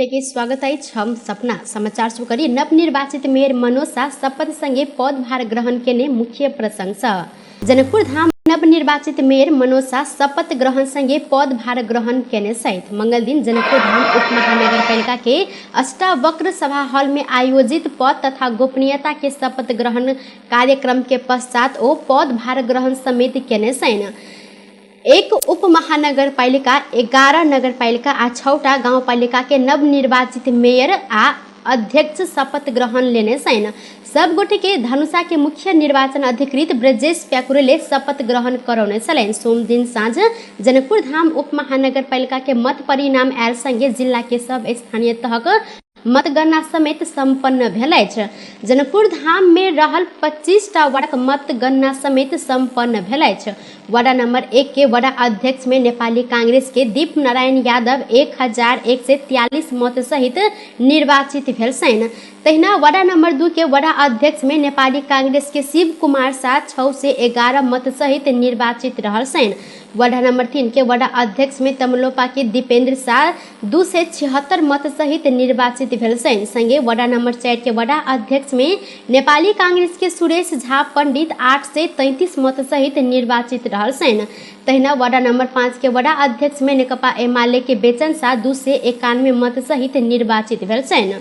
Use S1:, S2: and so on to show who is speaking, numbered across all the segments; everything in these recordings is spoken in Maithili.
S1: के स्वागत अछि। हम सपना समाचार शुरू करी। नवनिर्वाचित मेयर मनोज शाह शपथ संगे पदभार ग्रहण केने मुख्य प्रसंग सँ। जनकपुर धाम नवनिर्वाचित मेयर मनोज शाह शपथ ग्रहण संगे पदभार ग्रहण केने छथि। मंगल दिन जनकपुर धाम उप महानगरपालिका के अष्टावक्र सभा हॉल में आयोजित पद तथा गोपनीयता के शपथ ग्रहण कार्यक्रम के पश्चात ओ पदभार ग्रहण समेत केने छनि। एक उप महानगरपालिका, 11 नगरपालिका आ 6टा गाउँपालिका के नवनिर्वाचित मेयर आ अध्यक्ष शपथ ग्रहण लेने छनि। सब गोटे के धनुषा के मुख्य निर्वाचन अधिकृत ब्रजेश प्याकुरेले शपथ ग्रहण करौने छलनि। सोमदिन साँझ जनकपुर धाम उप महानगरपालिका के मत परिणाम आयल संगे जिला के सब स्थानीय तहक मतगणना समेत सम्पन्न भेल अछि। जनकपुर धाम में रहल 25टा वार्डक मतगणना समेत सम्पन्न भेल अछि। वार्ड नंबर 1 के वडा अध्यक्ष में नेपाली कांग्रेस के दीप नारायण यादव 1143 मत सहित निर्वाचित भेल छनि। तहिना वडा नंबर 2 के वडा अध्यक्ष में नेपाली कांग्रेस के शिव कुमार शाह 611 मत सहित निर्वाचित रहल छनि। वडा नंबर 3 के वडा अध्यक्ष में तमलोपा के दीपेंद्र शाह 276 मत सहित निर्वाचित भेल छनि। संगे वडा नंबर 4 के वडा अध्यक्ष में नेपाली कांग्रेस के सुरेश झा पंडित 833 मत सहित निर्वाचित रहल छनि। तहिना वडा नंबर 5 के वडा अध्यक्ष में नेकपा एमाले के बेचन शाह 291 मत सहित निर्वाचित भेल छनि।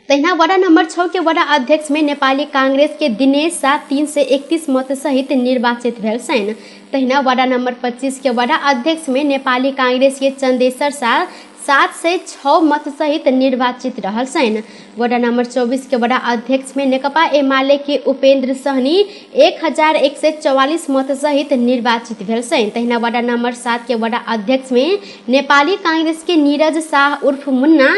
S1: तहिना वडा नंबर 6 के वडा अध्यक्ष में नेपाली कांग्रेस के दिनेश शाह 331 मत सहित निर्वाचित भेल छनि। तहिना वडा नंबर 25 के वडा अध्यक्ष में नेपाली कांग्रेस के चंदेश्वर शाह 706 मत सहित निर्वाचित रहल छनि। वडा नंबर 24 के वडा अध्यक्ष में नेकपा एमाले के उपेंद्र सहनी 1144 मत सहित निर्वाचित भेल छनि। तहिना वडा नंबर 7 के वडा अध्यक्ष में नेपाली कांग्रेस के नीरज शाह उर्फ मुन्ना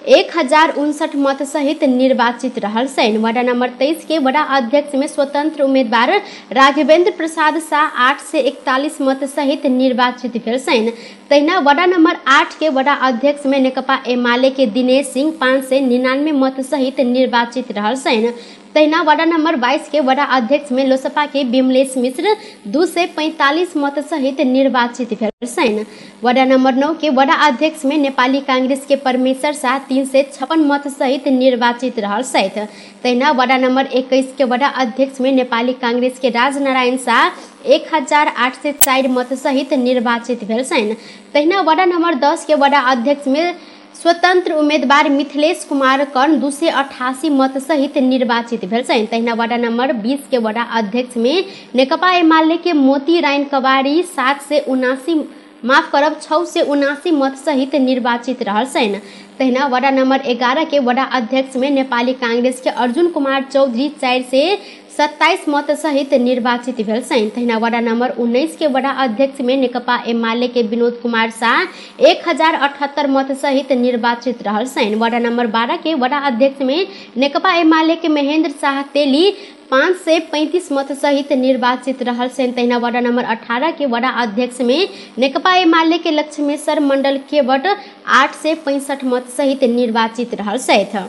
S1: 1059 मत सहित निर्वाचित रहल छनि। वडा नंबर 23 के वडा अध्यक्ष में स्वतंत्र उम्मीदवार राघवेंद्र प्रसाद शाह 841 मत सहित निर्वाचित भेल छनि। तहिना वडा नंबर 8 के वडा अध्यक्ष में नेकपा एमाले के दिनेश सिंह 599 मत सहित निर्वाचित रहल छनि। तहिना वडा नंबर 22 के वडा अध्यक्ष में लोसपा के विमलेश मिश्र 245 मत सहित निर्वाचित भेल छनि। वडा नंबर 9 के वडा अध्यक्ष में नेपाली कांग्रेस के परमेश्वर शाह 356 मत सहित निर्वाचित रहल छथि। तहिना वडा नंबर 21 के वडा अध्यक्ष में नेपाली कांग्रेस के राजनारायण शाह 1804 मत सहित निर्वाचित भेल छनि। तहिना वडा नंबर 10 के वडा अध्यक्ष में स्वतंत्र उम्मीदवार मिथिलेश कुमार कर्ण 288 मत सहित निर्वाचित भेल छनि। तहिना वडा नंबर 20 के वडा अध्यक्ष में नेकपा एमाले के मोती रायन कवारी 779 माफ करब 679 मत सहित निर्वाचित रहल छनि। तहिना वडा नंबर 11 के वडा अध्यक्ष में नेपाली कांग्रेस के अर्जुन कुमार चौधरी 427 मत सहित निर्वाचित भेल छनि। तहिना वडा नंबर 19 के वडा अध्यक्ष में नेकपा एमाले के विनोद कुमार शाह 1078 मत सहित निर्वाचित रहल छनि। वडा नंबर 12 के वडा अध्यक्ष में नेकपा एमाले के महेंद्र शाह तेली 535 मत सहित निर्वाचित रहल छनि। तहिना वडा नंबर 18 के वडा अध्यक्ष में नेकपा एमाले के लक्ष्मेश्वर मंडल केवट 865 मत सहित निर्वाचित रहल छथि।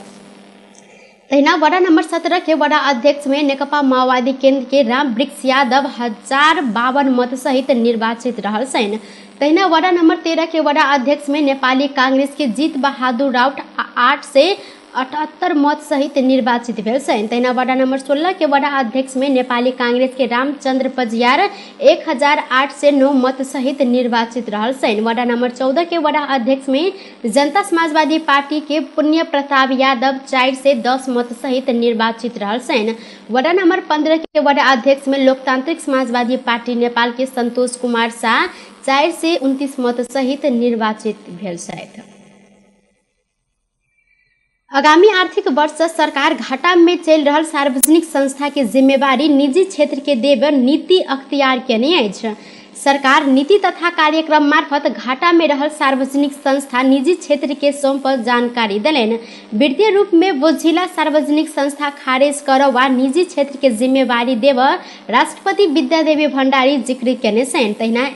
S1: तहिना वडा नंबर 17 के वडा अध्यक्ष में नेकपा माओवादी केंद्र के राम वृक्ष यादव 1052 मत सहित निर्वाचित रहल छनि। तहिना वडा नंबर 13 के वडा अध्यक्ष में नेपाली कांग्रेस के जीत बहादुर राउत 878 मत सहित निर्वाचित भेल छनि। तहिना वडा नंबर 16 के वडा अध्यक्ष में नेपाली कांग्रेस के रामचंद्र पजियार 1809 मत सहित निर्वाचित रहल छनि। वडा नंबर 14 के वडा अध्यक्ष में जनता समाजवादी पार्टी के पुण्य प्रताप यादव 410 मत सहित निर्वाचित रहल छनि। वडा नंबर 15 के वडा अध्यक्ष में लोकतांत्रिक समाजवादी पार्टी नेपाल के संतोष कुमार शाह 429 मत सहित निर्वाचित भेल छथि। आगामी आर्थिक वर्ष सरकार घाटा में चलि रहल सार्वजनिक संस्था के जिम्मेवारी निजी क्षेत्र के देब नीति अख्तियार केने अछि। सरकार नीति तथा कार्यक्रम मार्फत घाटा में रहल सार्वजनिक संस्था निजी क्षेत्र के सौंपल जानकारी देलनि। वित्तीय रूप में बोझिला सार्वजनिक संस्था खारेज करब वा निजी क्षेत्र के जिम्मेवारी देब राष्ट्रपति विद्यादेवी भण्डारी जिक्र केने छनि। तहिना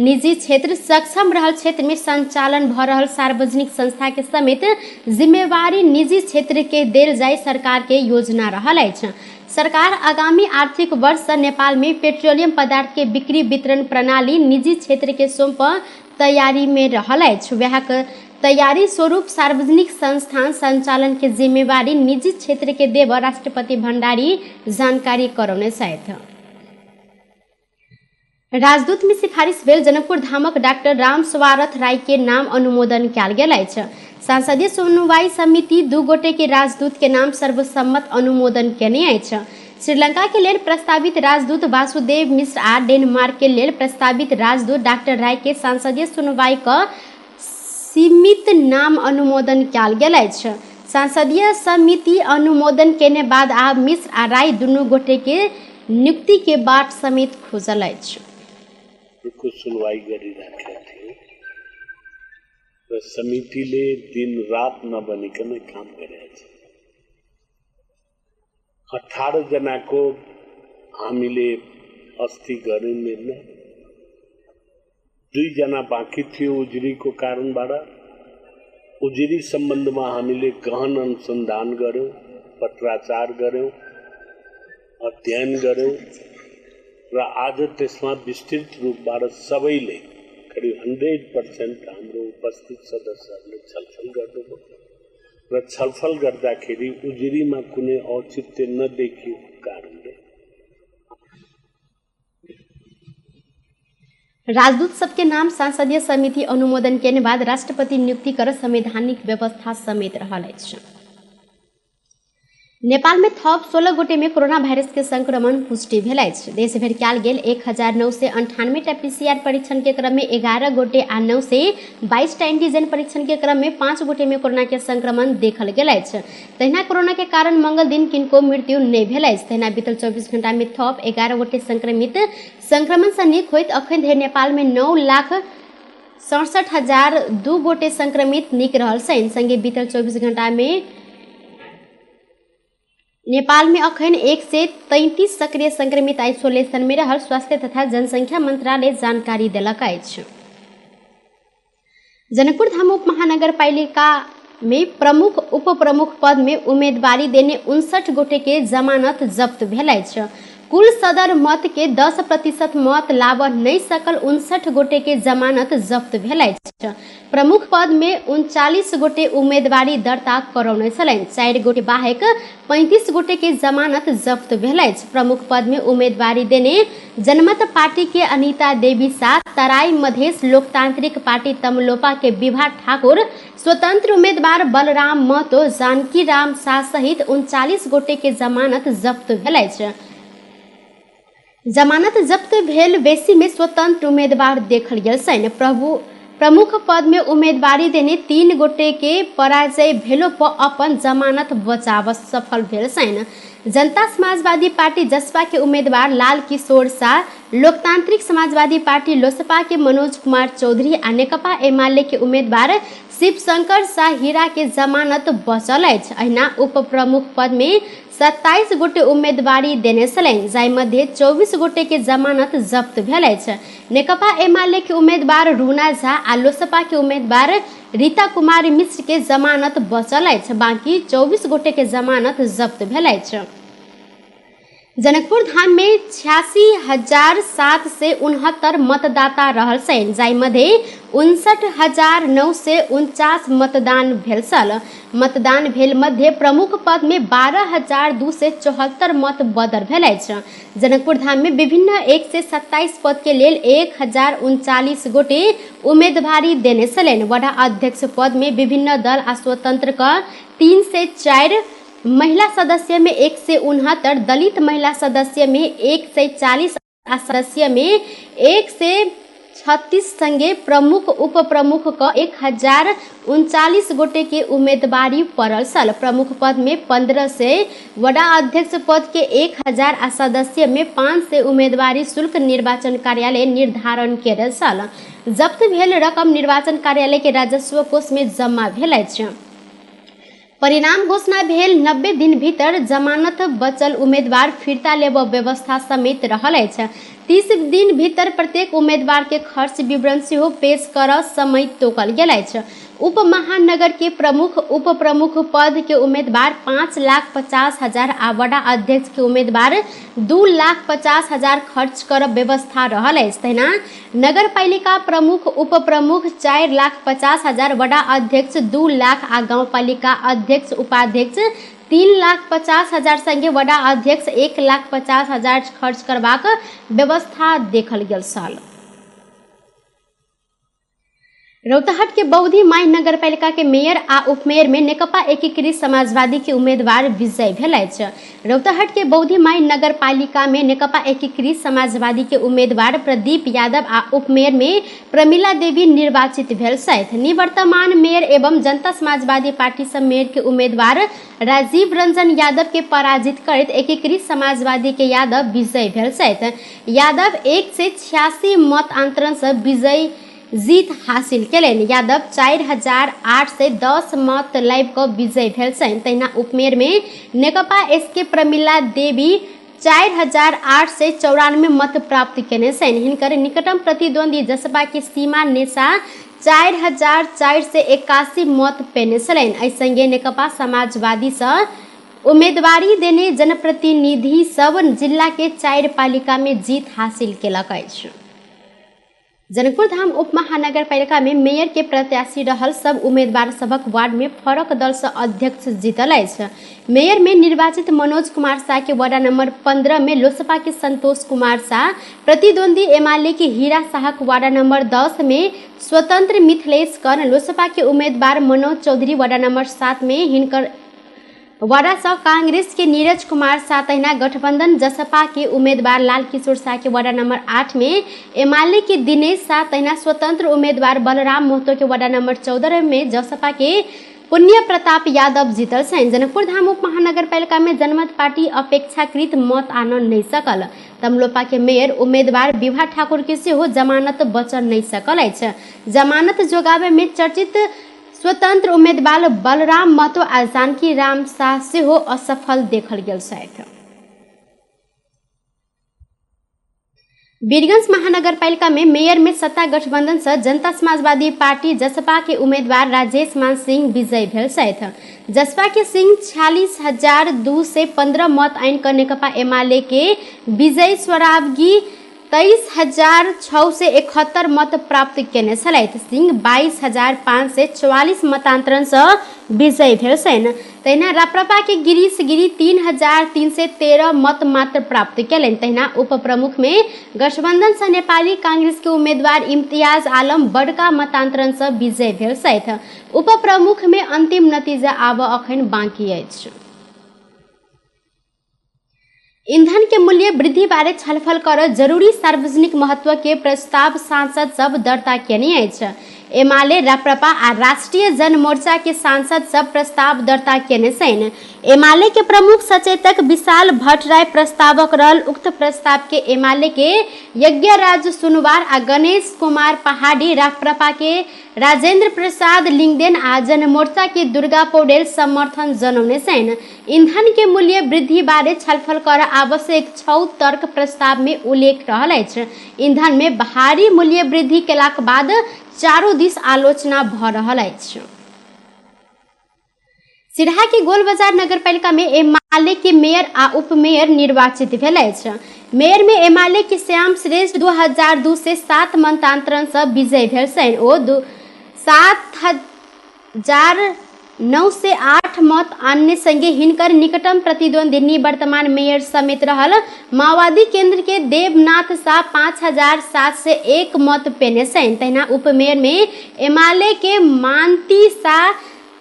S1: निजी क्षेत्र सक्षम रहल क्षेत्र में संचालन भ रहल सार्वजनिक संस्था के समेत जिम्मेवारी निजी क्षेत्र के देल जाय सरकार के योजना रहल अछि। सरकार आगामी आर्थिक वर्ष से नेपाल में पेट्रोलियम पदार्थ के बिक्री वितरण प्रणाली निजी क्षेत्र के सौंप तैयारी में रहल अछि। वएह तैयारी स्वरूप सार्वजनिक संस्थान संचालन के जिम्मेवारी निजी क्षेत्र के देव राष्ट्रपति भण्डारी जानकारी करौने छथि। राजदूत में सिफारिश भेल जनकपुर धामक डाक्टर राम स्वारथ राय के नाम अनुमोदन कयल गेल अछि। संसदीय सुनवाई समिति 2 गोटे के राजदूत के नाम सर्वसम्मत अनुमोदन केने अछि। श्रीलंका के लेल प्रस्तावित राजदूत वासुदेव मिश्र आ डेनमार्क के लेल प्रस्तावित राजदूत डाक्टर राय के संसदीय सुनवाई क सीमित नाम अनुमोदन कयल गेल अछि। संसदीय समिति अनुमोदन केने बाद आब मिश्र आ राय दुनू गोटे के नियुक्ति के बाट समेत खुजल अछि।
S2: को सुनवाई गरिराखेका थियो र समितिले दिन रात नबनिकन काम गरेको छ। 18 जनाको हामीले अस्ति गऱ्यौँ निर्णय, 2 जना बाँकी थियो उजुरीको कारणबाट। उजुरी सम्बन्धमा हामीले गहन अनुसन्धान गऱ्यौँ, पत्राचार गऱ्यौँ, अध्ययन गऱ्यौँ र आज त्यसमा विस्तृत रूपबाट सबैले करिब 100% हाम्रो उपस्थित सदस्यहरूले छलफल गर्नुभयो र छलफल गर्दाखेरि उजुरीमा कुनै औचित्य नदेखिएको कारणले
S1: राजदूत सबके नाम संसदीय समिति अनुमोदन केने बाद राष्ट्रपति नियुक्ति कर संवैधानिक व्यवस्था समेत रहल अछि। नेपाल में थप 16 गोटे में कोरोना वायरस के संक्रमण पुष्टि भेल अछि। देश भरि कयल गेल 1998 टा पीसीआर परीक्षण के क्रम में 11 गोटे आ 922 टा एंटीजन परीक्षण के क्रम में 5 गोटे में कोरोना के संक्रमण देखल गेल अछि। तहिना कोरोना के कारण मंगल दिन किनको मृत्यु नहि भेल अछि। तहिना बीतल 24 घंटा में थप 11 गोटे संक्रमित संक्रमण से नीक होइत अखन धरि नेपाल में 9,67,002 गोटे संक्रमित नीक रहल छनि। संगे बीतल 24 घंटा में नेपाल में अखन 133 सक्रिय संक्रमित आइसोलेशन में रहल स्वास्थ्य तथा जनसंख्या मंत्रालय जानकारी देलक अछि। जनकपुर धाम उप महानगरपालिका में प्रमुख उप प्रमुख पद में उम्मीदवारी देने 59 गोटे के जमानत जब्त भेल अछि। कुल सदर मत के 10% मत लाभ नहीं सकल 59 गोटे के जमानत जब्त भेल अछि। प्रमुख पद में 39 गोटे उम्मीदवारी दर्ता करौने छलनि। 4 गोटे बाहेक 35 गोटे के जमानत जब्त भेल अछि। प्रमुख पद में उम्मीदवारी देने जनमत पार्टी के अनिता देवी शाह, तराई मधेश लोकतांत्रिक पार्टी तमलोपा के विभा ठाकुर, स्वतंत्र उम्मीदवार बलराम महतो, जानकी राम शाह सहित 39 गोटे के जमानत जब्त भेल अछि। जमानत जब्त भेल बेसी में स्वतंत्र उम्मीदवार देखल गेल छनि। प्रमुख पद में उम्मीदवारी देने 3 गोटे के पराजय भेलो पर अपन जमानत बचाव सफल भेल छनि। जनता समाजवादी पार्टी जसपा के उम्मीदवार लाल किशोर शाह, लोकतांत्रिक समाजवादी पार्टी लोसपा के मनोज कुमार चौधरी आ नेकपा एमाले के उम्मीदवार शिवशंकर शाह हीरा के जमानत बचल अछि। अहिना उप प्रमुख पद में 27 गोटे उम्मीदवारी देने छलनि, जाहि मध्ये 24 गोटे के जमानत जब्त भेल अछि। नेकपा एमाले के उम्मीदवार रूना झा आ लोसपा के उम्मीदवार रीता कुमारी मिश्र के जमानत बचल अछि। बाकी 24 गोटे के जमानत जब्त भेल अछि। जनकपुर धाम में 86,769 मतदाता रहल छनि, जाहि मध्ये 59,949 मतदान भेल छल। मतदान भेल मध्ये प्रमुख पद में 12,274 मत बदर भेल अछि। जनकपुर धाम में विभिन्न 127 पद के लेल 1,039 गोटे उम्मीदवारी देने छलनि। वडा अध्यक्ष पद में विभिन्न दल आ स्वतंत्र क 304, महिला सदस्य में 169, दलित महिला सदस्य में 140 आ सदस्य में 136 संगे प्रमुख उप प्रमुख क 1,039 गोटे के उम्मीदवारी पड़ल छल। प्रमुख पद में 1,500, वडा अध्यक्ष पद के 1,000 आ सदस्य में 500 उम्मीदवारी शुल्क निर्वाचन कार्यालय निर्धारण केने छल। जब्त भेल रकम निर्वाचन कार्यालय के राजस्व कोष में जमा भेल अछि। परिणाम घोषणा भेल 90 दिन भीतर जमानत बचल उम्मीदवार फिर्ता लेब व्यवस्था समेत रहल अछि। 30 दिन भीतर प्रत्येक उम्मीदवार के खर्च विवरण सेहो पेश कर समय तोकल गेल अछि। उप महानगर के प्रमुख उप प्रमुख पद के उम्मीदवार 5,50,000 आ वडा अध्यक्ष के उम्मीदवार 2,50,000 खर्च करब व्यवस्था रहल अछि। तहिना नगरपालिका प्रमुख उप प्रमुख 4,50,000, वडा अध्यक्ष 2 लाख आ गाउँपालिका अध्यक्ष उपाध्यक्ष 3,50,000 संगे वडा अध्यक्ष 1,50,000 खर्च करबाक व्यवस्था देखल गेल छल। रौतहट के बौद्धि माई नगरपालिका के मेयर आ उपमेयर में नेकपा एकीकृत समाजवादी के उम्मीदवार विजय भेल अछि। रौतहट के बौद्धि माई नगरपालिका में नेकपा एकीकृत समाजवादी के उम्मीदवार प्रदीप यादव आ उपमेयर में प्रमिला देवी निर्वाचित भेल छथि। निवर्तमान मेयर एवं जनता समाजवादी पार्टी से मेयर के उम्मीदवार राजीव रंजन यादव के पराजित करैत एकीकृत समाजवादी के यादव विजय भेल छथि। यादव 186 मत अंतरण से विजय जीत हासिल केलनि। यादव 4,810 मत लाबि कऽ विजय भेल छनि। तहिना उपमेयर में नेकपा एसके प्रमिला देवी 4,894 मत प्राप्त केने छनि। हिनकर निकटम प्रतिद्वंदी जसपा के सीमा नेसा 4,481 मत पेने छलनि। एहि संगे नेकपा समाजवादी सँ उम्मीदवारी देने जनप्रतिनिधि सब जिला के 4 पालिका में जीत हासिल केलक अछि। जनकपुर धाम उप महानगरपालिका में मेयर के प्रत्याशी रहल सब उम्मीदवार सभक वार्ड में फरक दल से अध्यक्ष जीतल अछि। मेयर में निर्वाचित मनोज कुमार शाह के वार्ड नंबर 15 में लोसपा के संतोष कुमार शाह, प्रतिद्वंदी एमाले के हीरा शाहक वार्ड नंबर 10 में स्वतंत्र मिथिलेश कर्ण, लोसपा के उम्मीदवार मनोज चौधरी वार्ड नंबर 7 में हिनकर वार्ड सँ कांग्रेस के नीरज कुमार शाह, तहिना गठबंधन जसपा के उम्मीदवार लाल किशोर शाह के वार्ड नंबर 8 में एमाले के दिनेश शाह, तहिना स्वतंत्र उम्मीदवार बलराम महतो के वार्ड नंबर 14 में जसपा के पुण्य प्रताप यादव जीतल छनि। जनकपुर धाम उप महानगरपालिका में जनमत पार्टी अपेक्षाकृत मत आनन नहि सकल। तमलोपा के मेयर उम्मीदवार विभा ठाकुर के सेहो जमानत बचल नहि सकल अछि। जमानत जोगाबे में चर्चित स्वतंत्र उम्मीदवार बलराम महतो आ जानकी राम शाह सेहो असफल देखल गेल छथि। वीरगंज महानगरपालिका में मेयर में सत्ता गठबंधन से जनता समाजवादी पार्टी जसपा के उम्मीदवार राजेश मान सिंह विजय भेल छथि। जसपा के सिंह 46,215 मत आनि कऽ नेकपा एमाले के विजय स्वरावगी 23,671 मत प्राप्त केने छलथि। सिंह 22,544 मतान्तरण सँ विजयी भेल छनि। तहिना राप्रपा के गिरीश गिरी 3,313 मत मात्र प्राप्त केलनि। तहिना उप प्रमुख में गठबंधन सँ नेपाली कांग्रेस के उम्मीदवार इम्तियाज आलम बड़का मतान्तरण सँ विजयी भेल छथि। उप प्रमुख में अंतिम नतीजा आब अखन बाँकी अछि। ईंधन के मूल्य वृद्धि बारे छलफल कर जरूरी सार्वजनिक महत्व के प्रस्ताव सांसद सब दर्ता केने अछि। एमाले, राप्रपा आ राष्ट्रिय जनमोर्चा के सांसद सब प्रस्ताव दर्ता केने छनि। एमाले के प्रमुख सचेतक विशाल भट्टराई प्रस्तावक रहल उक्त प्रस्ताव के एमाले के यज्ञराज सुनवार आ गणेश कुमार पहाड़ी, राप्रपा के राजेंद्र प्रसाद लिंगदेन आ जनमोर्चा के दुर्गा पौडेल समर्थन जनौने छनि। ईंधन के मूल्य वृद्धि बारे छलफल कर आवश्यक 6 तर्क प्रस्ताव में उल्लेख रहल अछि। ईंधन में भारी मूल्य वृद्धि केलाक बाद चारू दिस आलोचना भ रहल अछि। सिरहा के गोलबाजार नगरपालिका में एमाले के मेयर आ उपमेयर निर्वाचित भेल अछि। मेयर में एमाले के श्याम श्रेष्ठ 2002 से 7 मतान्तरण से विजयी भेल छनि। ओ 7,908 मत आनने संगे हिनकर निकटम प्रतिद्वंदी निवर्तमान मेयर समेत रहल माओवादी केंद्र के देवनाथ शाह 5,701 मत पेने छनि। तहिना उपमेयर में एमाले के मानती शाह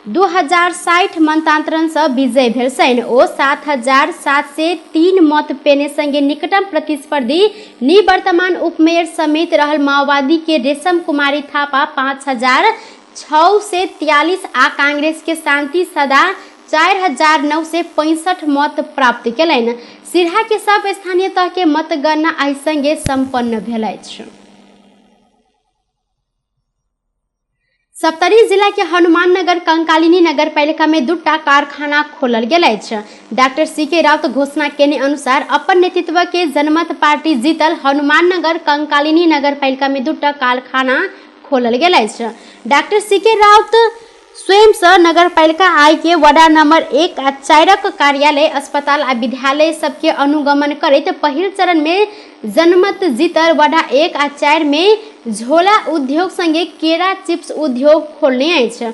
S1: 2060 मतान्तरण से विजयी भेल छनि। ओ 7,703 मत पेने संगे निकटम प्रतिस्पर्धी निवर्तमान उपमेयर समेत रहल माओवादी के रेशम कुमारी थापा 5,643 आ कांग्रेस के शांति सदा 4,965 मत प्राप्त केलनि। सिरहा के सब स्थानीय तह के मतगणना आइ संगे संपन्न भेल अछि। सप्तरी जिला के हनुमाननगर कंकालिनी नगरपालिका में 2 कारखाना खोलल गेल अछि। डॉक्टर सी के राउत घोषणा केने अनुसार अपन नेतृत्व के जनमत पार्टी जीतल हनुमाननगर कंकालिनी नगरपालिका में 2 कारखाना खोलल गेल अछि। डाक्टर सीके राउत स्वयं सँ नगरपालिका आइ के वडा नंबर 1 आ 4 कार्यालय, अस्पताल आ विद्यालय सबके अनुगमन करैत पहिल चरण में जनमत जीतल वडा 1 आ 4 में झोला उद्योग संगे केरा चिप्स उद्योग खोलने अछि।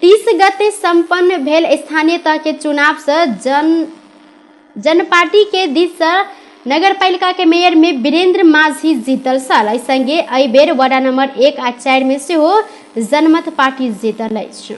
S1: 30 गते संपन्न भेल स्थानीय तह के चुनाव से जनपार्टी के दिस से नगरपालिका के मेयर में वीरेंद्र माझी जीतल छल। एहि संगे एहि बेर वडा नंबर 1 आ 4 में सेहो जनमत पार्टी जीतल अछि।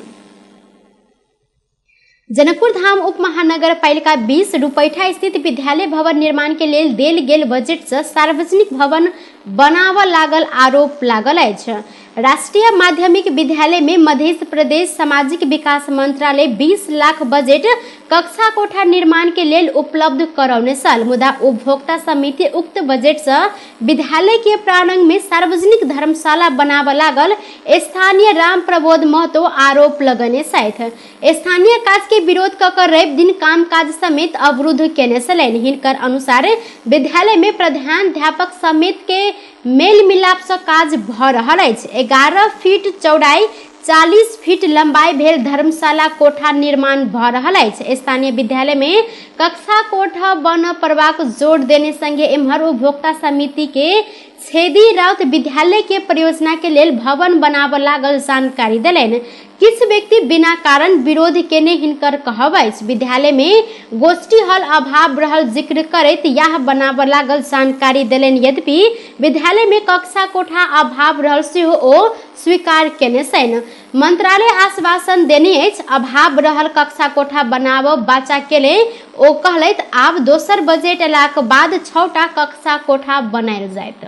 S1: जनकपुर धाम उप महानगरपालिका 20 रुपैठा स्थित विद्यालय भवन निर्माण के लेल देल गेल बजट से सार्वजनिक भवन बनाबऽ लागल आरोप लागल अछि। राष्ट्रीय माध्यमिक विद्यालय में मध्य प्रदेश सामाजिक विकास मंत्रालय 20 लाख बजट कक्षा कोठा निर्माण के लेल उपलब्ध करौने छल, मुदा उपभोक्ता समिति उक्त बजट से विद्यालय के प्रांगण में सार्वजनिक धर्मशाला बनाबऽ लागल स्थानीय राम प्रबोध महतो आरोप लगने छथि। स्थानीय काज के विरोध क कर रवि दिन कामकाज समेत अवरुद्ध केने छलनि। हिनकर अनुसार विद्यालय में प्रधानाध्यापक समेत के मेल मिलाप से काज भ रहल अछि। 11 फीट चौड़ाई 40 फीट लंबाई भेल धर्मशाला कोठा निर्माण भ रहल अछि। स्थानीय विद्यालय में कक्षा कोठा बन पड़बाक जोर देने संगे एम्हर उपभोक्ता समिति के छेदी राउत विद्यालय के परियोजना के लेल भवन बनाबऽ लागल जानकारी देलनि। किछु व्यक्ति बिना कारण विरोध केने हिनकर कहब अछि। विद्यालय में गोष्ठी हॉल अभाव रहल जिक्र करैत यह बनाबऽ लागल जानकारी देलनि। यद्यपि विद्यालय में कक्षा कोठा अभाव रहल सेहो ओ स्वीकार केने छनि। मंत्रालय आश्वासन देने अछि अभाव रहल कक्षा कोठा बनाबऽ बाचा केले। ओ कहलथि आब दोसर बजट एलाक बाद 6टा कक्षा कोठा बनायल जायत।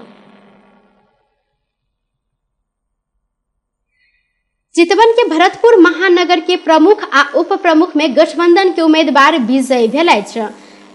S1: चितवन के भरतपुर महानगर के प्रमुख आ उप प्रमुख में गठबंधन के उम्मीदवार विजयी भेल अछि।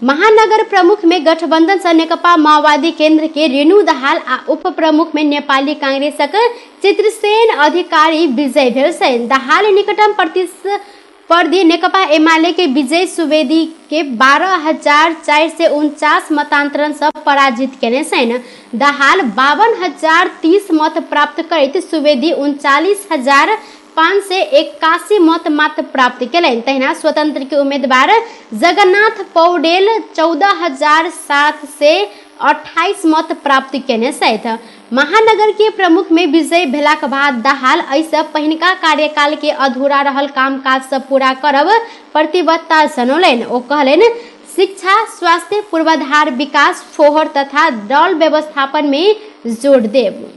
S1: महानगर प्रमुख में गठबंधन से नेकपा माओवादी केंद्र के रेणु दहाल आ उप प्रमुख में नेपाली कांग्रेसक चित्रसेन अधिकारी विजयी भेल छनि। दहाल निकटम प्रतिस्पर्धी नेकपा एमाले के विजय सुवेदी के 12,449 मतांतरण से पराजित केने छनि। दहाल 52,030 मत प्राप्त करैत सुवेदी 39,581 मत मात्र प्राप्त केलनि। तहिना स्वतंत्र के उम्मीदवार जगन्नाथ पौडेल 14,728 मत प्राप्त केने छथि। महानगर के प्रमुख में विजय भेलाक बाद दहाल एहिसँ पहिनका कार्यकाल के अधूरा रहल कामकाज सब पूरा करब प्रतिबद्धता जनौलनि। ओ कहलनि शिक्षा, स्वास्थ्य, पूर्वाधार विकास, फोहर तथा दल व्यवस्थापन में जोड़ देब।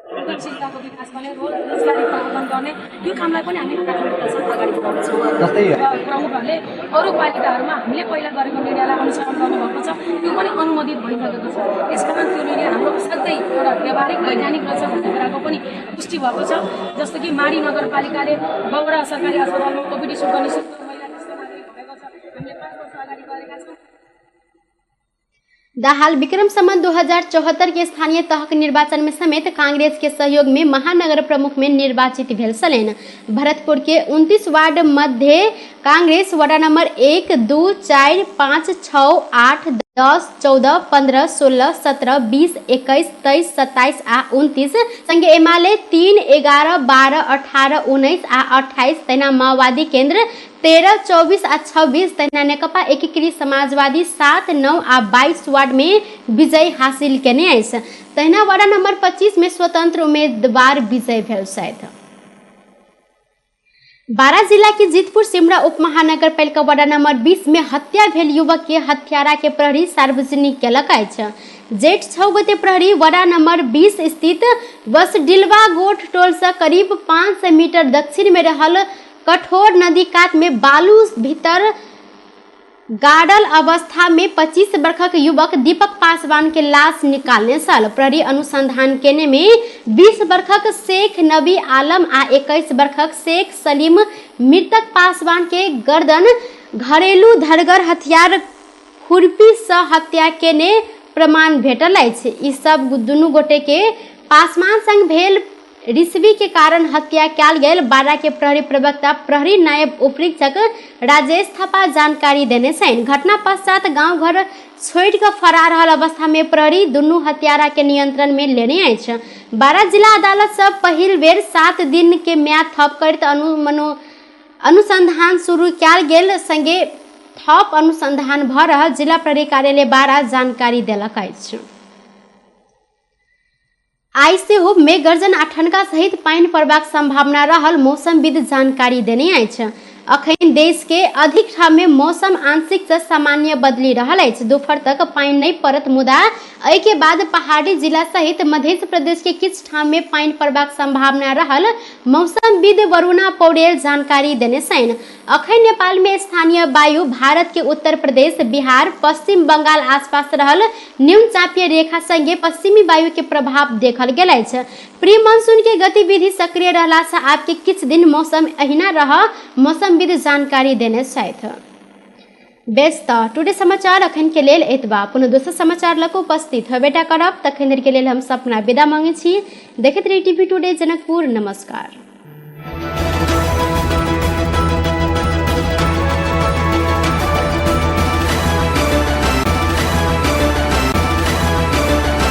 S3: उद्यमशीलताको विकास गर्ने, रोजगारी उत्पादन गर्ने यो कामलाई पनि हामी प्राथमिकतासाथ अगाडि बढाउनेछौँ। प्रमुखहरूले अरू पालिकाहरूमा हामीले पहिला गरेको निर्णयलाई अनुसरण गर्नुभएको छ, त्यो पनि अनुमोदित भइसकेको छ। त्यसकारण त्यो निर्णय हाम्रो असाध्यै एउटा व्यावहारिक वैज्ञानिक रहेछ भन्ने कुराको पनि पुष्टि भएको छ। जस्तो कि माडी नगरपालिकाले बगडा सरकारी अस्पतालमा ओपिडी शुल्क निःशुल्क महिला ज्येष्ठ नागरिक भएको छ, हामीले 5 वर्ष अगाडि गरेका छौँ।
S1: दाहाल विक्रम संवत 2074 के स्थानीय तहक निर्वाचन में समेत कांग्रेस के सहयोग में महानगर प्रमुख में निर्वाचित भेल छलनि। भरतपुर के 29 वार्ड मध्य कांग्रेस वार्ड नंबर 1, 2, 4, 5, 6, 8, 10, 14, 15, 16, 17, 20, 21, 23, 27 आ 29 संगे एमाले 3, 11, 12, 18, 19 आ 28, तहिना माओवादी केंद्र 13, 24 आ 26, तहिना नेकपा एकीकृत समाजवादी 7, 9 आ 22 वार्ड में विजय हासिल केने अछि। तहिना वार्ड नंबर 25 में स्वतंत्र उम्मीदवार विजय भेल छथि। बारा जिला के जितपुर सिमरा उप महानगरपालिका वार्ड नंबर 20 में हत्या भेल युवक के हत्यारा के प्रहरी सार्वजनिक केलक अछि। जेठ 6 गते प्रहरी वार्ड नंबर 20 स्थित बसडिलवा गोठ टोल से करीब 500 मीटर दक्षिण में रहल कठोर नदी कात में बालू भीतर गाड़ल अवस्था में 25 वर्षक युवक दीपक पासवान के लाश निकालने छल। प्रहरी अनुसंधान केने में 20 वर्षक शेख नबी आलम आ 21 वर्षक शेख सलीम मृतक पासवान के गर्दन घरेलू धरगर हथियार खुरपी से हत्या केने प्रमाण भेटल अछि। ई सब दुनू गोटे के पासवान संग भेल रिसवी के कारण हत्या कयल गेल बारा के प्रहरी प्रवक्ता प्रहरी नायब उपरीक्षक राजेश थापा जानकारी देने छनि। घटना पश्चात गांव घर छोड़ि कऽ फरार रहल अवस्था में प्रहरी दुनू हत्यारा के नियंत्रण में लेने अछि। बारा जिला अदालत से पहिल बेर 7 दिन के म्याद थप करैत अनुसंधान शुरू कयल गेल संगे थप अनुसंधान भऽ रहल जिला प्रहरी कार्यालय बारा जानकारी देलक अछि। आइ सेहो मेघ गर्जन आ ठनका सहित पानि पड़बाक संभावना रहल मौसमविद जानकारी देने अछि। अखन देश के अधिक ठाम में मौसम आंशिक से सामान्य बदलि रहल अछि। दोपहर तक पानि नहि पड़त, मुदा एहि के बाद पहाड़ी जिला सहित मध्य प्रदेश के किछु ठाम में पानि पड़बाक संभावना रहल मौसमविद वरुणा पौडेल जानकारी देने छनि। अखन नेपाल में स्थानीय वायु भारत के उत्तर प्रदेश, बिहार, पश्चिम बंगाल आसपास रहल न्यून चापीय रेखा संगे पश्चिमी वायु के प्रभाव देखल गेल अछि। प्री मानसून के गतिविधि सक्रिय रहला से आबके किछु दिन मौसम अहिना रह मौसमविद जानकारी देने छथि। बेस त टुडे समाचार अखन के लेल एतबा। पुनः दोसर समाचार लऽ कऽ उपस्थित होबेटा करब। तखन धरि के लेल हम सपना विदा मांगै छी। देखैत रही टीवी टुडे जनकपुर। नमस्कार।